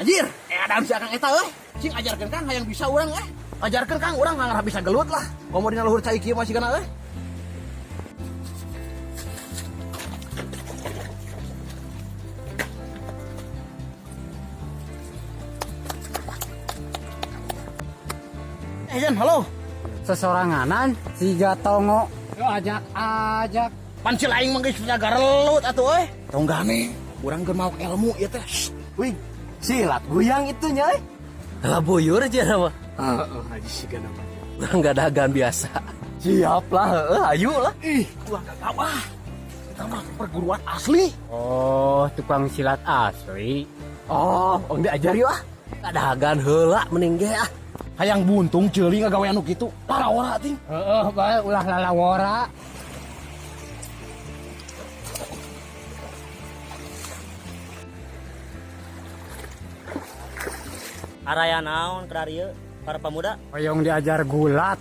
Anjir, edan si Akang eta euy. Cing ajarkeun Kang hayang bisa urang eh. Ajarkeun Kang urang ngarah bisa gelut lah. Komo dina luhur cai kieu mah sigana euy. Eh Jan, halo. Sesoranganan siga tongo. Yo ajak-ajak. Pancil aing mah geus bisa garelut atuh euy. Tong gane, urang keur maok ilmu ieu teh. Wih, silat guyang itu nya euy. Lah buyur aja nama. Heeh, haji siga nama. Urang gadagan biasa. Siap lah, heeh, ayo lah. Ih, gua enggak tahu ah. Kita mah perguruan asli. Oh, tukang silat asli. Oh, ong diajar yuk ah. Gadagan heula mending ge ah. Hayang buntung ceuli ngagawe anu kitu. Lara-ora ting. Heeh, bae ulah lalawora. Araya naon keur ieu para pemuda? Hoyong diajar gulat.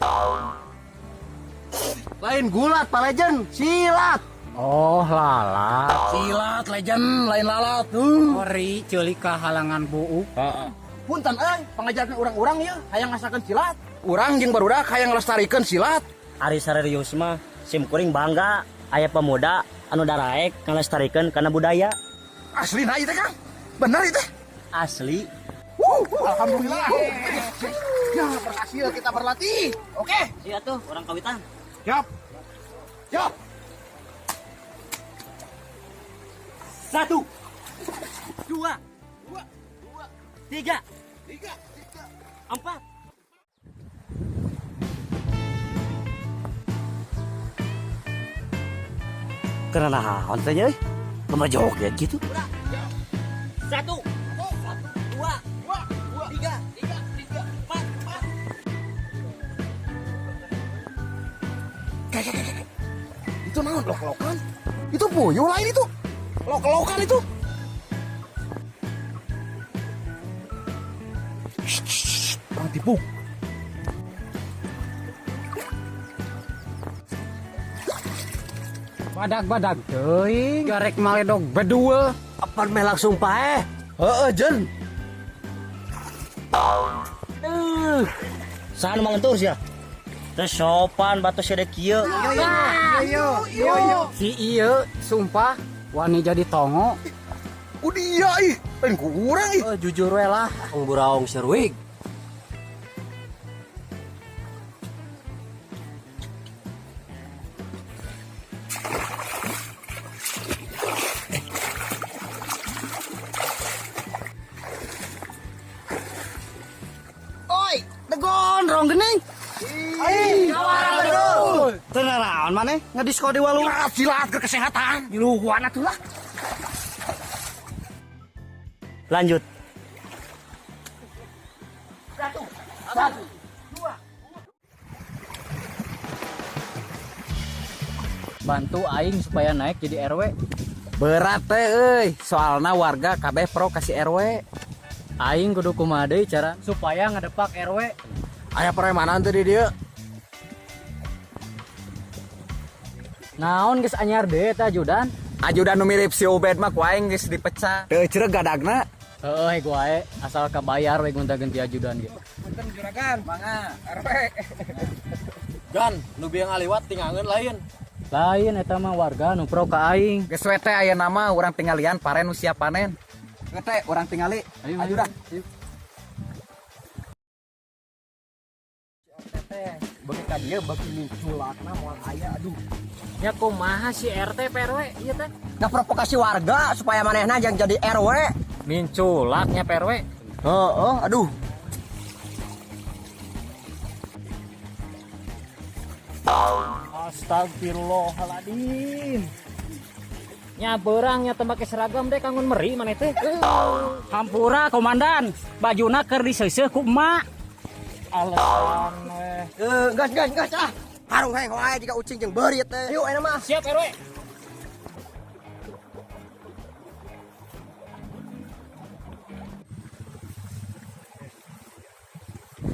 Lain gulat, Pak Legend, silat. Oh, lalat. Silat legend lain lalat. Ori ceuli kahalangan buuk. Punten euy, pangajarkeun urang-urang ieu hayang ngasakeun silat. Urang jeung barudak hayang ngelestarikeun silat. Ari sarerius mah sim kuring bangga aya pemuda anu daraek ngalestarikeun kana budaya. Asli na ieu teh Kang. Bener ieu teh. Asli. Alhamdulillah. Ya, berhasil kita berlatih. Oke. Iya tuh orang kawitan. Siap. Siap. 1 2 3 4. Karena naon teh nya euy? Kumaha joget gitu? 1 2 3 4 Kayak. Itu naon lok-lokan? Itu puyuh lain itu. Lok-lokan itu. Shh, orang tipu. Badag-badag teuing, garek maledog bedul. Apaan meh langsung paeh? Heeh, Jen. Saha nu mangentur sia? Teu sopan batu sia kieu. Yo yo yo. Si ieu sumpah wani jadi tongo. Ku dia ih, lain ku urang ih. Oh, jujur we lah, ong buraong serwig. Oi, degon rong gening. Teu naraon maneh ngadisko di walungan. Silat, silat ke kesehatan. Ngiluhan atuh lah. Lanjut. 1 2. Bantu aing supaya naik jadi RW. Berat teh euy, soalna warga kabeh pro kasih RW. Aing kudu kumaha deui cara supaya ngedepak RW. Aya premanan teh di dieu. Naon geus anyar deui eta ajudan? Ajudan nu mirip si Ubed mah ku aing geus dipecah. Teu cereg gadagna. Heeh, heg wae asal kabayar we gonta-ganti ajudan ge. Punten juragan, mangga RW. Gan, nu bieu ngaliwat tingangeun lain. Lain eta mah warga nu pro ka aing. Geus we teh aya nama urang tinggalian paren nu siap panen. Geus teh urang tingali. Ayo, Ajudan. ayo. Beuki ka dieu beuki minculakna moal aya aduh. Ya kumaha si RT PRW ieu teh? Ngaprovokasi warga supaya manehna yang jadi RW. Minculaknya PRW. Heeh, aduh. Astagfirullahaladzim. Nya beurang nya teu make seragam deh kangun meri maneh teh. Hampura komandan, bajuna keur diseuseuh ku emak. Alasan weh. Gas gas gas ah. Harung heng wae jika ucing jeung beurit teh. Ayo ayeuna mah. Siap RW.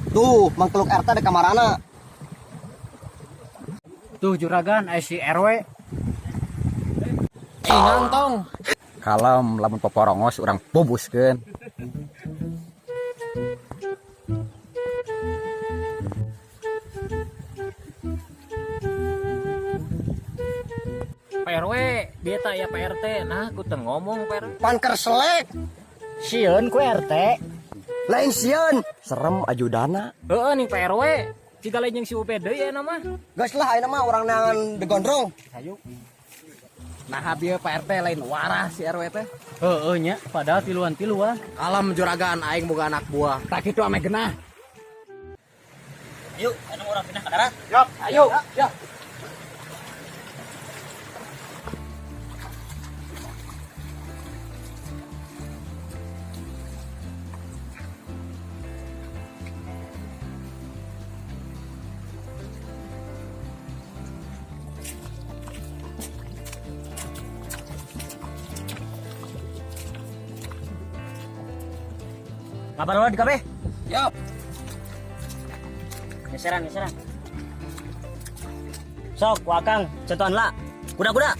Tuh, mangkeluk RT di kamarana. Tuh juragan aya si RW. Ingang tong. Kalem lamun poporongos urang bubuskeun. Pak RW, dia tak ya Pak RT. Nah, aku teu ngomong Pak RW. Pan kerselek. Sieun ku RT. Lain sieun, serem ajudana. Heeh nih Pak RW. Jika lain jeung si UP deui ya nama. Geus lah ayeuna mah urang neangan digondrong. Nah, bieu Pak RT lain warah si RW teh. Heeh nya, padahal tiluan-tiluan. Kalem juragan aing boga anak buah. Tak kitu ame genah. Ayo, anu urang pindah ke darat. Yok, ayo. Ya. Ngabar di kabeh. Yok. Geseran, geseran. Sok, ku Akang, contohan lah. Kuda-kuda.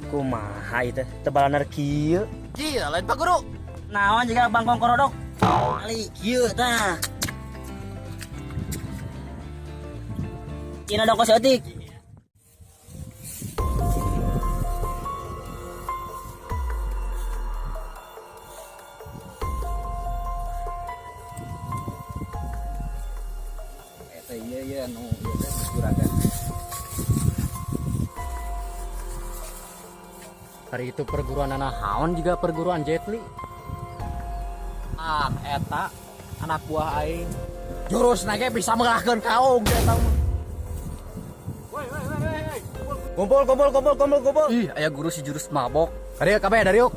Kumaha ieu teh? Tebalanar kieu. Kieu lain Pak Guru. Naon jiga bangkong korodok. Ali kieu tah. Cina dong seeutik. Eta ieu ieu nu ieu teh juragan. Hari itu perguruan anak haon juga perguruan Jet Li. Ah, eta anak buah aing. Jurus ge bisa mengalahkeun kaum eta mah. Kumpul, kumpul, kumpul, kumpul, kumpul. Ih, aya guru si jurus mabok. Kadieu kabeh dari yuk.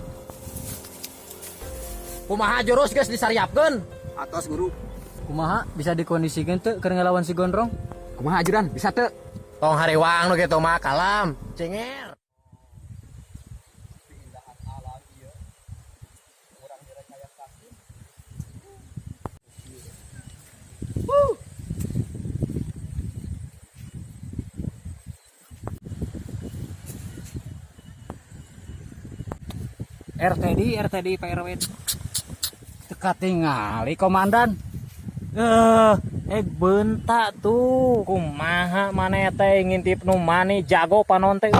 Kumaha jurus geus disariapkeun? Atos guru. Kumaha bisa dikondisikan teu keur ngelawan si Gondrong? Kumaha ajudan bisa teu? Tong harewang nu kitu mah kalam. Cenger. RTD, RTD Pak RW. Teka tingali komandan. Bentak tuh. Kumaha maneh teh ngintip nu mani jago panon teh.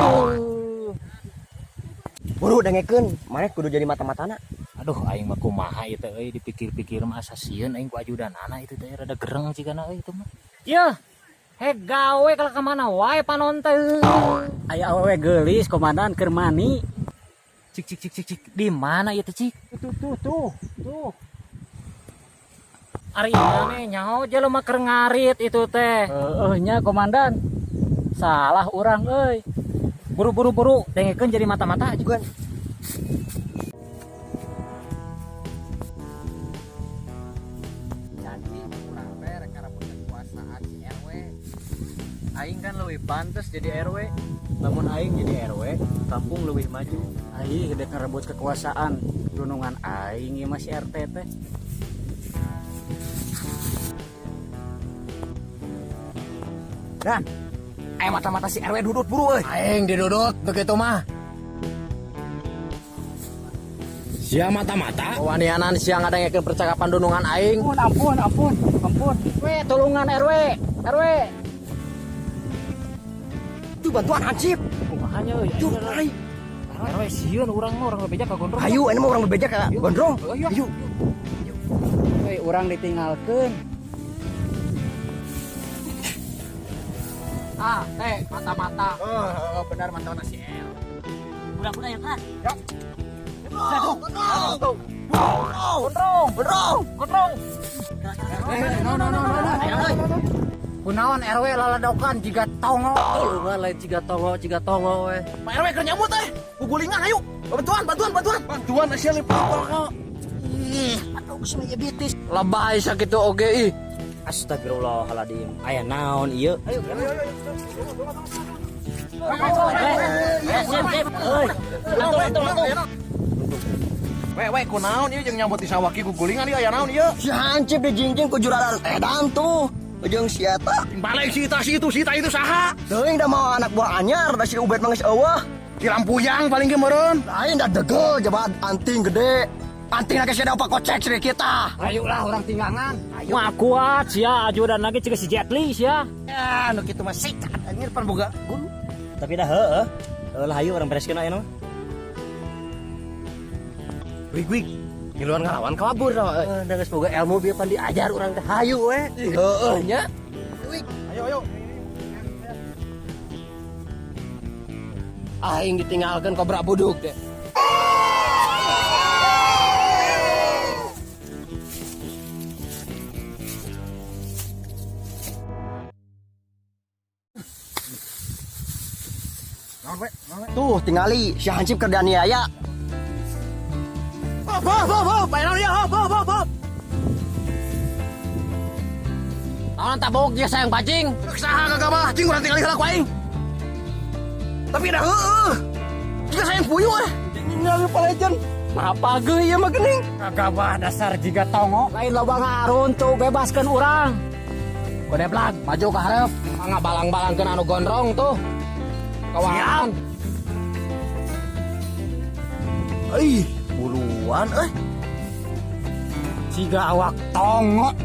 Buru dengekeun, maneh kudu jadi mata-matana. Aduh aing mah kumaha ieu teh euy dipikir-pikir mah asa sieun aing ku ajudanana itu teh rada gereng cigana euy itu mah. Yeuh. Hek gawe kalah ka mana wae panon teh. Aya awewe geulis komandan keur mani. Cik cik cik cik cik di mana ieu teh cik? Tuh tuh tuh tuh. Ari maneh nyaho jelema keur ngarit itu teh. Heueuh nya komandan. Salah urang euy. Buru-buru buru dengekeun jadi mata-mata juga. Jadi urang teh rek ngarebut kekuasaan si RW. Aing kan leuwih pantes jadi RW. Lamun aing jadi RW, kampung leuwih maju. Aing dek ngerebut kekuasaan dunungan aing ieu mah si RT teh. Dan aya mata-mata si RW dudut buru euy. Aing didudut begitu mah. Sia mata-mata. Wanianan sia ngadengekeun percakapan dunungan aing. Ampun ampun ampun ampun. We tulungan RW RW. Tuh bantuan hansip. Kumaha nya euy? Tuh, lari. RW sieun urang mah urang bebeja ka Gondrong. Ayo, ini mah urang bebeja ka Gondrong. Ayo. Ayo. Euy urang ditinggalkeun. Ah, teh mata-mata. Oh, benar mata-mata si L. Kuda-kuda yang keras. Gondrong. Gondrong. Gondrong. No no no no. Kunaon RW laladokan jiga tongo. Tolongan lain jiga tongo we. Pak RW keur nyamut teh. Gugulingan ayo. Bantuan, bantuan, bantuan. Bantuan sia liput. Ih, atuh geus mah bitis. Lebay sakitu oge ih. Astagfirullahaladzim. Aya naon ieu? Ayo. Sip, sip. Euy. Langsung, langsung, langsung. We, we, kunaon ieu jeung nyambut di sawah kieu gugulingan ieu aya naon ieu? Si hansip dijingjing ku juragan edan tuh. Jeung si eta. Balik si eta si itu si eta itu saha? Teuing da mau anak buah anyar da si Ubed mah geus eueuh. Si Kilampuyang paling ge meureun. Lain dah degel jabat anting gede. Anting lagi sia dapat kocek sih kita. Ayolah orang tinggangan. Wah kuat sia ajudan lagi cika si Jet Li sia. Ya, nu kitu mah sikat anjir pan boga gulu. Tapi dah heeh. Heuh lah hayu urang bereskeun aya mah. Wig wig. Ngiluan ngalawan kabur tah euy. Da geus boga ilmu bieu pan diajar urang teh hayu we. Heeh nya. Ayo ayo. Aing ditinggalkeun kobra buduk deh. Tuh tingali si Hansip keur dianiaya. Hop hop hop hop, bae naon ieu hop hop hop hop. Naon tabok dia sayang bajing. Saha kagak cing urang tinggali heula ku aing. Tapi dah heueuh. Jika sayang puyuh eh. Ningali Pak Legend. Apa geus ieu mah geuning? Kagabah dasar jiga tongo. Lain loba ngarun tuh bebaskeun urang. Kodeplag maju ke hareup. Mangga balang-balangkeun anu gondrong tuh. Kawan. Ih, buruan euy. Jiga awak tongo.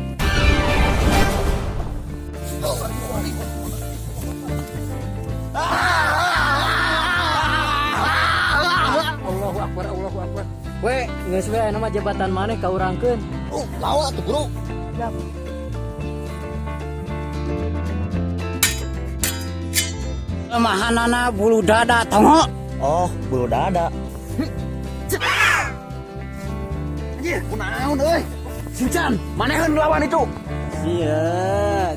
Allahu akbar, Allahu akbar. We, geus we aya mah jabatan maneh ka urangkeun. Oh, lawa tuh guru. Lemahanana bulu dada tongo. Oh, bulu dada. Anjir, kunaon euy? Sincan, maneheun lawan itu. Iya.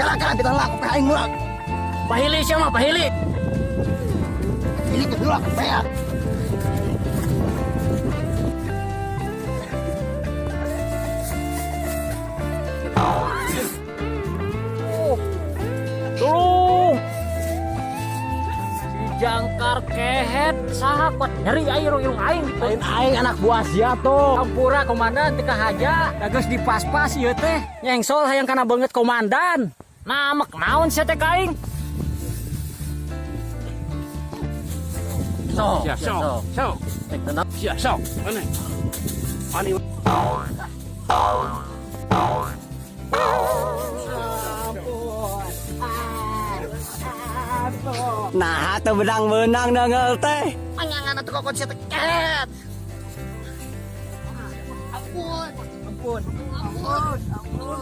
Kala-kala kita lak aing mulak. Pahili sia mah pahili. Ini ke dulu peak. Tulung. Si jangkar kehet saha kuat nyeri air irung aing gitu. Lain aing anak buah sia tuh. Hampura komandan teu kahaja, da geus dipaspas ieu teh. Nyengsol hayang kana beungeut komandan. Namek naon sia teh ka aing? Sok, sok, sok. Sia sok. Mana? Ani. Nah, teu benang-benang deungel teh. Angangan atuh kokon sia teh kehet. Ampun, ampun. Ampun, ampun.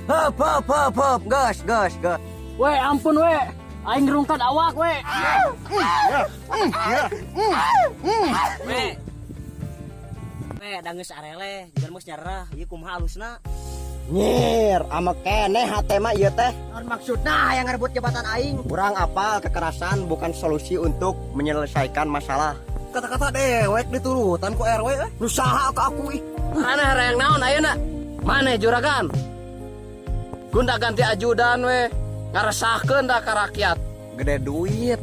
Heup heup heup heup, geus geus geus. We ampun we. Aing rungkad awak we. We. We, da geus areleh, jiga geus nyerah, ieu kumaha alusna? Nyir, ama keneh hate mah ieu teh. Naon maksudna hayang ngarebut jabatan aing? Kurang apal kekerasan bukan solusi untuk menyelesaikan masalah. Kata-kata dewek diturutan ku RW euy. Nu saha ka aku ih. Mana hayang naon ayeuna? Maneh juragan? Gunda ganti ajudan we. Ngaresahkeun da ka rakyat. Gede duit.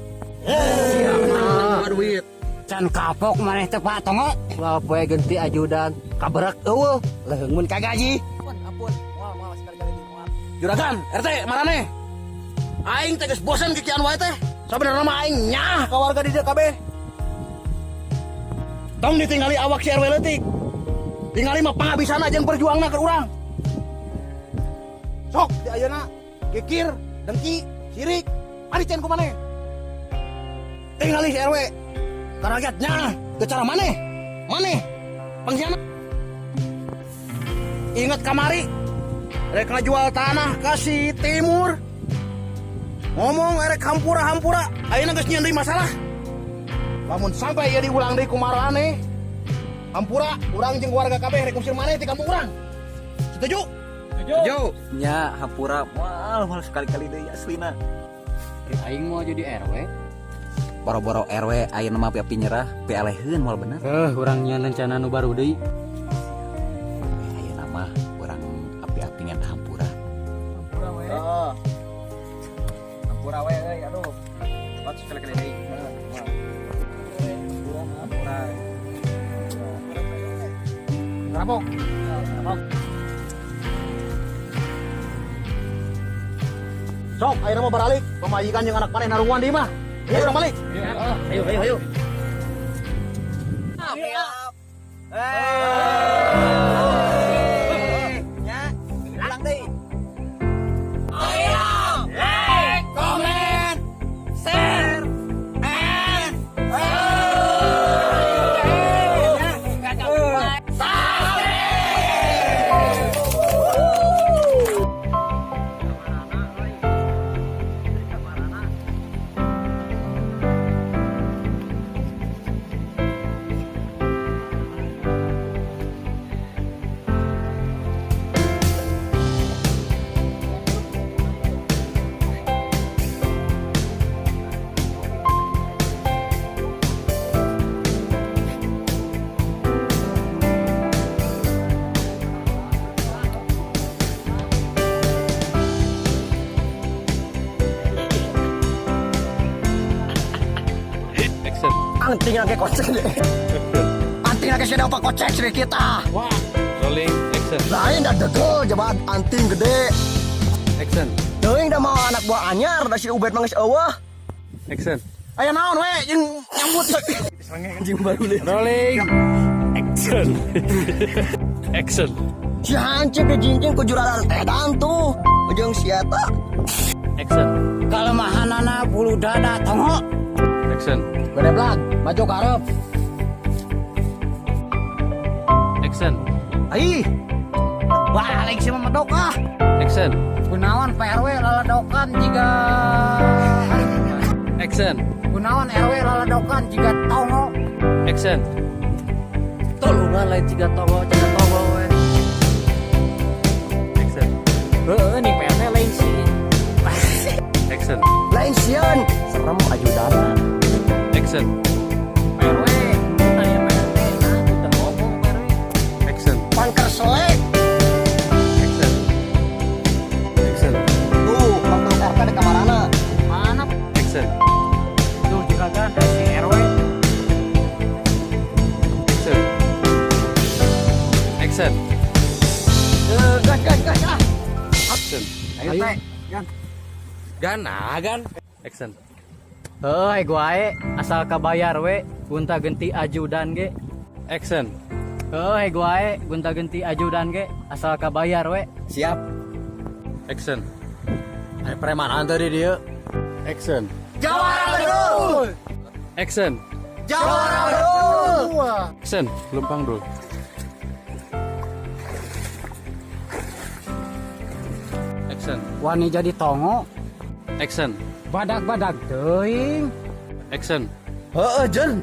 Ah, duit. Can kapok maneh teh Pak Tongo. Wah, poe ganti ajudan. Kaberak eueuh, leuheung mun kagaji. Ampun, ampun. Moal moal sekali-kali di moal. Juragan, RT marane. Aing teh geus bosen kikian wae teh. Sabenerna mah aing nyah ka warga di dieu kabeh. Tong ditinggali awak si RW leutik. Tingali mah pangabisana jeung perjuangna keur urang. Sok di ayeuna kikir, dengki, sirik, ari can ku maneh. Tingali si RW. Ka rakyat nyah, teu cara maneh. Maneh pengkhianat. Ingat kamari, rek ngajual tanah ka si Timur. Ngomong erek hampura-hampura, ayeuna geus nyieun deui masalah. Lamun sampai ieu diulang deui ku maraneh, hampura urang jeung warga kabeh rek ngusir maneh ti kampung urang. Setuju? Setuju. Nya hampura moal moal sekali-kali deui aslina. Aing mau jadi RW. Boro-boro RW ayeuna mah api nyerah, pialeheun moal bener. Urang nyieun rencana nu baru deui. Ayeuna mah urang api-api ngan hampura. Hampura we. Heeh. Hampura we euy, aduh. Cepat sekali-kali deui. Hampura, hampura. Rabok. Sok, ayeuna mah baralik. Pamajikan jeung anak maneh narungan di imah. Ayo urang balik. Ayo, ayo, ayo. Nya, ulang deui. Like, comment, share, and Anting lagi kocek. Anting lagi sudah pak kocek sih kita. Rolling, action. Lain dah degel jabat anting gede. Action. Teuing dah mau anak buah anyar dah si Ubed mangis eueuh. Action. Aya naon we jeung nyambut. Anjing baru deh. Rolling. Action. Action. Si hancip dijinjing ku juragan edan tuh. Ujung si eta. Action. Kalemahanana bulu dada tongo. Action. Gedeblak, maju ka hareup. Action. Ih. Balik sih mah medok ah. Action. Kunaon Pak RW laladokan jiga Action. Kunaon RW laladokan jiga tongo. Action. Tolongan lain jiga tongo we. Action. Heeh, nih Pak RT lain sih. Action. Lain sieun, serem ajudana. Action. Pak RW, tanya Pak RT, nah kita ngomong Pak RW. Action. Pangker selek. Action. Action. Tuh, waktu RT di kamarana. Mana Action. tuh juragan si RW. Action. Action. Gas gas gas ah. Action. Ayo teh. Gan, ah, gan. Action. Heuh, gua asal kabayar we, gunta genti ajudan ge. Action. Heuh, gua gunta genti ajudan ge, asal kabayar we. Siap. Action. Ayo premanan tadi dia. Action. Jawara bedul. Action. Jawara bedul. Action. Lumpang dulu. Action. Wani jadi tongo, Action. badag-badag teuing. Action. Heeh, Jen.